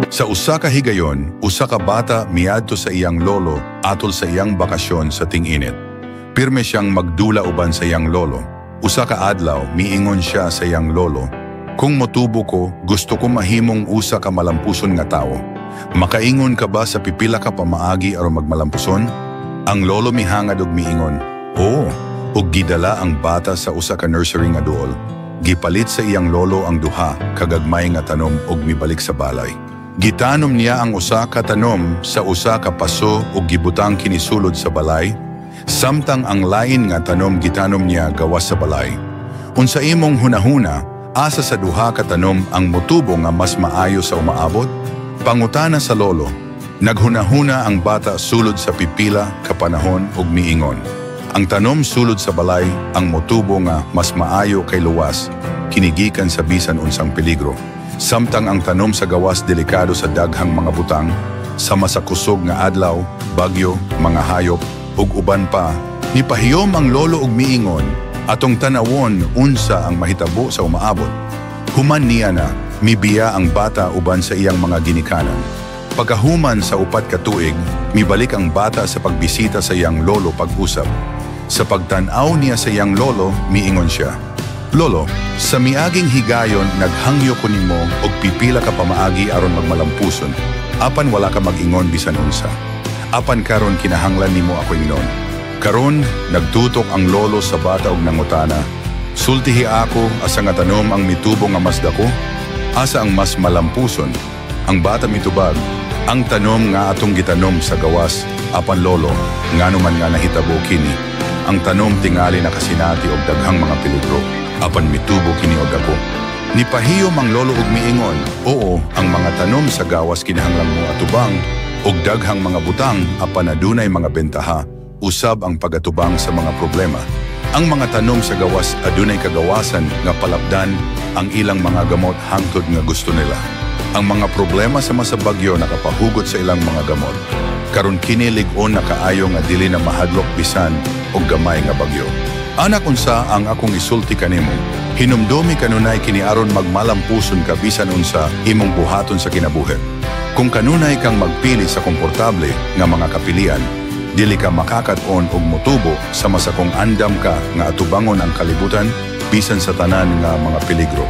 Sa usa ka higayon, usa ka bata miadto sa iyang lolo atol sa iyang bakasyon sa ting-init. Pirme siyang magdula uban sa iyang lolo. Usa ka adlaw, miingon siya sa iyang lolo, "Kung motubo ko, gusto ko mahimong usa ka malampuson nga tawo. Makaingon ka ba sa pipila ka pamaagi aron magmalampuson?" Ang lolo mihangad og miingon, "Oo," ug gidala ang bata sa usa ka nursery nga duol. Gipalit sa iyang lolo ang duha ka gagmay nga tanom ug mibalik sa balay. Gitanom niya ang usa ka tanom sa usa ka paso ug gibutang kini sulod sa balay, samtang ang lain nga tanom gitanom niya gawas sa balay. Unsa imong hunahuna, asa sa duha ka tanom ang motubo nga mas maayo sa umaabot? Pangutana sa lolo. Naghunahuna ang bata sulod sa pipila ka panahon ug miingon, "Ang tanom sulod sa balay ang motubo nga mas maayo kay luwas kini gikan sa bisan unsang peligro. Samtang ang tanom sa gawas delikado sa daghang mga butang, sama sa kusog nga adlaw, bagyo, mga hayop, ug uban pa." Nipahiyom ang lolo ug miingon, "Atong tanawon unsa ang mahitabo sa umaabot." Human niya na, mibiya ang bata uban sa iyang mga ginikanan. Pagkahuman sa 4 ka tuig, mibalik ang bata sa pagbisita sa iyang lolo pag-usab. Sa pagtan-aw niya sa iyang lolo, miingon siya, "Lolo, sa miaging higayon naghangyo ko nimo og pipila ka pamaagi aron magmalampuson. Apan wala ka mag-ingon bisan unsa. Apan karon kinahanglan nimo ako ingnon." Karon nagtutok ang lolo sa bata og nangutana, "Sultihi ako, asa nga tanom ang mitubo nga mas dako? Asa ang mas malampuson?" Ang bata mitubag, "Ang tanom nga atong gitanom sa gawas." "Apan lolo, ngano man nga nahitabo kini? Ang tanom tingali nakasinati og daghang mga peligro, apan mitubo kini og dako." Nipahiyom ang lolo og miingon, "Oo, ang mga tanom sa gawas kinahanglan mo atubang og daghang mga butang, apan adunay mga bentaha usab ang pagatubang sa mga problema. Ang mga tanom sa gawas adunay kagawasan nga palapdan ang ilang mga gamot hangtod nga gusto nila. Ang mga problema sama sa bagyo nakapahugot sa ilang mga gamot. Karon kini lig-on na kaayo nga dili na mahadlok bisan og gamay nga bagyo. Anak, unsa ang akong isulti kanimo? Hinumdumi kanunay kini aron magmalampuson ka bisan unsa imong buhaton sa kinabuhi. Kung kanunay kang magpili sa komportable nga mga kapilian, dili ka makakat-on og motubo sama sa kung andam ka nga atubangon ang kalibutan bisan sa tanan nga mga peligro.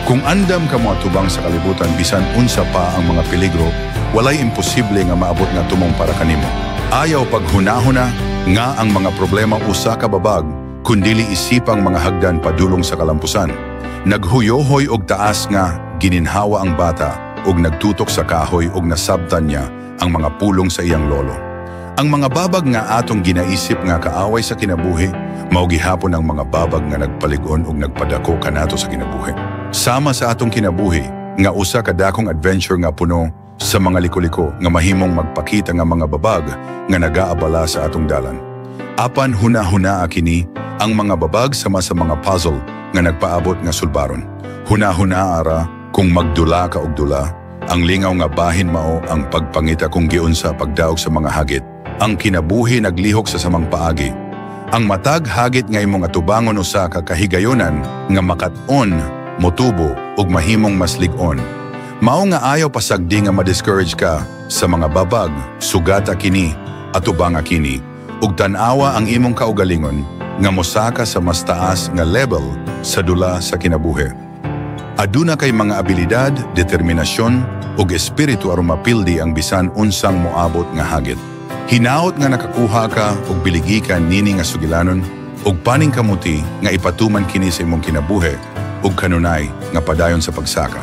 Kung andam ka moatubang sa kalibutan bisan unsa pa ang mga peligro, walay imposible nga maabot nga tumong para kanimo. Ayaw paghunahuna nga ang mga problema usa ka babag, kundili isipang mga hagdan padulong sa kalampusan." Naghuyohoy og taas nga gininhawa ang bata og nagtutok sa kahoy og nasabtan niya ang mga pulong sa iyang lolo. Ang mga babag nga atong ginaisip nga kaaway sa kinabuhi, mao gihapon ang mga babag nga nagpalig-on og nagpadako kanato sa kinabuhi. Sama sa atong kinabuhi, nga usa ka dakong adventure nga puno sa mga liko-liko nga mahimong magpakita nga mga babag nga nagaabala sa atong dalan. Apan huna-hunaa kini, ang mga babag sama sa mga puzzle nga nagpaabot nga sulbaron. Huna-hunaa ra kung magdula ka og dula, ang lingaw nga bahin mao ang pagpangita kung giunsa pagdaog sa mga hagit. Ang kinabuhi naglihok sa samang paagi. Ang matag hagit nga imong atubangon usa ka kahigayonan nga makat-on, motubo ug mahimong mas lig-on. Mao nga ayaw pasagdi nga ma-discourage ka sa mga babag, sugata kini, atubanga kini, ug tan-awa ang imong kaugalingon nga mosaka sa mas taas nga level sa dula sa kinabuhi. Aduna kay mga abilidad, determinasyon ug espiritu aron mapildi ang bisan unsang moabot nga hagit. Hinaot nga nakakuha ka og biligikan nini nga sugilanon ug paningkamuti nga ipatuman kini sa imong kinabuhi ug kanunay nga padayon sa pagsaka.